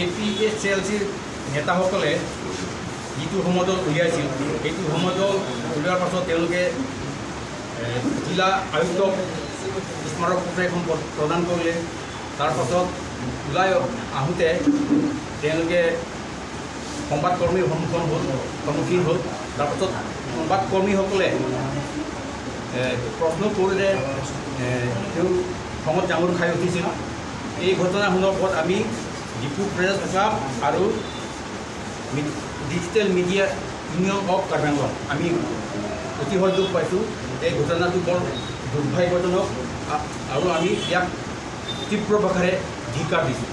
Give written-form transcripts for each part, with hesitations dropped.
এপিএইচএলচিৰ নেতাসকলে যিটো সমদল উলিয়াইছিল, সেইটো সমদল উলিওৱাৰ পাছত তেওঁলোকে জিলা আয়ুক্তক স্মাৰকপত্ৰ এখন প্ৰদান কৰিলে। তাৰপাছত ওলাই আহোঁতে তেওঁলোকে সংবাদকৰ্মীৰ সন্মুখীন হ'ল। তাৰপাছত সংবাদকৰ্মীসকলে প্ৰশ্ন কৰিলে, তেওঁ খঙত জাঙুৰ খাই উঠিছিল। এই ঘটনা সন্দৰ্ভত আমি ডিফু প্ৰেছ ক্লাব আৰু digital media union of Karbi Anglong আমি অতিশয় দুখ পাইছোঁ। এই ঘটনাটো বৰ দুৰ্ভাগ্যজনক আৰু আমি ইয়াক তীব্ৰ ভাষাৰে ধিক্কাৰ দিছোঁ।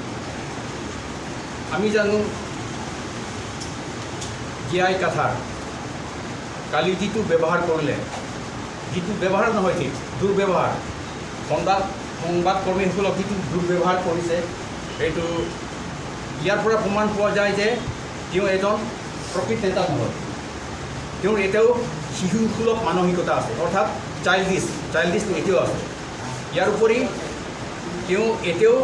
আমি জানো, জি I Cachar কালি যিটো ব্যৱহাৰ কৰিলে, যিটো ব্যৱহাৰ নহয়, ঠিক দুৰ্ব্যৱহাৰ, সংবাদকৰ্মীসকলক যিটো দুৰ্ব্যৱহাৰ কৰিছে, সেইটো ইয়াৰ পৰা প্ৰমাণ পোৱা যায় যে তেওঁ এজন প্ৰকৃত নেতা নহয়। তেওঁৰ এতিয়াও শিশুসুলভ মানসিকতা আছে, অৰ্থাৎ চাইল্ডিছ এতিয়াও আছে। ইয়াৰ উপৰি তেওঁ এতিয়াও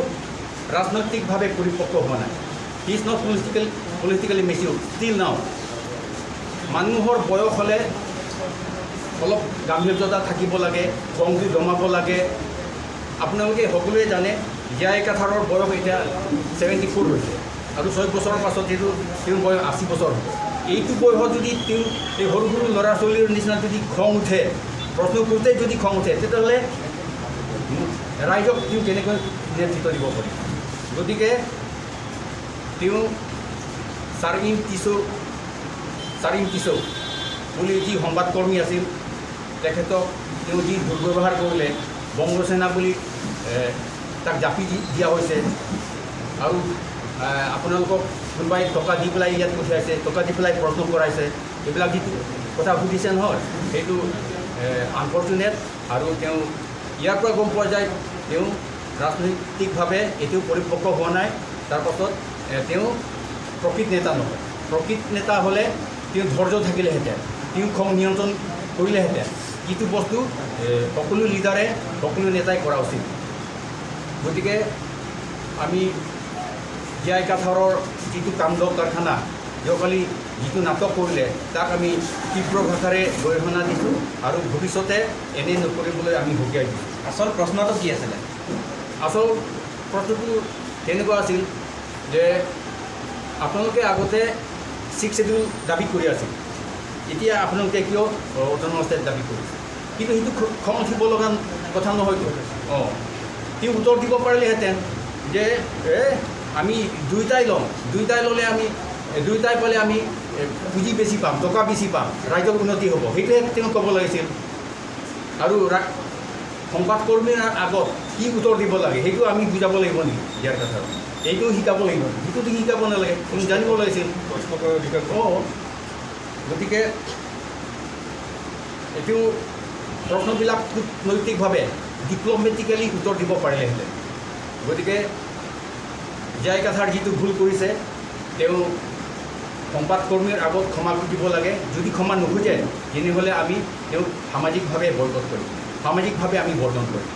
ৰাজনৈতিকভাৱে পৰিপক্ক হোৱা নাই। He is not politically mature still now. মানুহৰ বয়স হ'লে অলপ গাম্ভীৰ্যতা থাকিব লাগে, খংটো দমাব লাগে। আপোনালোকে সকলোৱে জানে, জীয়াই কাথাৰৰ বয়স এতিয়া 74 হৈছে আৰু 6 বছৰৰ পাছত যিটো তেওঁৰ বয়স 80 বছৰ হ'ব। এইটো বয়সত যদি তেওঁ এই সৰু সৰু ল'ৰা ছোৱালীৰ নিচিনা যদি খং উঠে, প্ৰশ্ন কৰোঁতে যদি খং উঠে, তেতিয়াহ'লে ৰাইজক তেওঁ কেনেকৈ নেতৃত্ব দিব পাৰিব? গতিকে তেওঁ চাৰিম টিচৌ বুলি যি সংবাদকৰ্মী আছিল, তেখেতক তেওঁ যি দুৰ্ব্যৱহাৰ কৰিলে, বংগসেনা বুলি তাক জাপি দি দিয়া হৈছে আৰু আপোনালোকক কোনোবাই টকা দি পেলাই ইয়াত পঠিয়াইছে, টকা দি পেলাই প্ৰশ্ন কৰাইছে, এইবিলাক যিটো কথা সুধিছে নহয়, সেইটো আনফৰ্চুনেট। আৰু তেওঁ ইয়াৰ পৰা গম পোৱা যায়, তেওঁ ৰাজনৈতিকভাৱে এতিয়াও পৰিপক্ক হোৱা নাই। তাৰপাছত তেওঁ প্ৰকৃত নেতা নহয়। প্ৰকৃত নেতা হ'লে তেওঁ ধৈৰ্য থাকিলেহেঁতেন, তেওঁ খং নিয়ন্ত্ৰণ কৰিলেহেঁতেন, যিটো বস্তু সকলো লিডাৰে, সকলো নেতাই কৰা উচিত। গতিকে আমি জীয়াই কাথাৰৰ যিটো কাণ্ড কাৰখানা, যোৱাকালি যিটো নাটক কৰিলে, তাক আমি তীব্ৰ ভাষাৰে গৰিহণা দিছোঁ আৰু ভৱিষ্যতে এনে নকৰিবলৈ আমি সকীয়াই দিছোঁ। আচল প্ৰশ্নটো কি আছিলে? আচল প্ৰশ্নটো তেনেকুৱা আছিল যে আপোনালোকে আগতে ছিক্স শ্বেডিউল দাবী কৰি আছিল, এতিয়া আপোনালোকে কিয় অট'নমাছ ষ্টেট দাবী কৰিছে? কিন্তু সেইটো খং উঠিব লগা কথা নহয়তো। তেওঁ উত্তৰ দিব পাৰিলেহেঁতেন যে আমি দুয়োটাই ল'ম, দুয়োটাই ল'লে আমি, দুয়োটাই পালে আমি পুঁজি বেছি পাম, টকা বেছি পাম, ৰাইজৰ উন্নতি হ'ব। সেইটোহে তেওঁ ক'ব লাগিছিল। আৰু সংবাদকৰ্মীৰ আগত কি উত্তৰ দিব লাগে, সেইটো আমি বুজাব লাগিব নেকি? ইয়াৰ কথা এইটোও শিকাব লাগিব? সেইটোতো শিকাব নালাগে, তুমি জানিব লাগিছিল। প্ৰশ্ন কৰাৰ অধিকাৰ। গতিকে এইটো প্ৰশ্নবিলাক কূটনৈতিকভাৱে, ডিপ্ল'মেটিকেলি উত্তৰ দিব পাৰিলেহেঁতেন। গতিকে জীয়াই কাথাৰ যিটো ভুল কৰিছে, তেওঁ সংবাদকৰ্মীৰ আগত ক্ষমা খুজিব লাগে। যদি ক্ষমা নোখোজে, তেনেহ'লে আমি তেওঁক সামাজিকভাৱে বয়কট কৰিম, সামাজিকভাৱে আমি বৰ্জন কৰিম।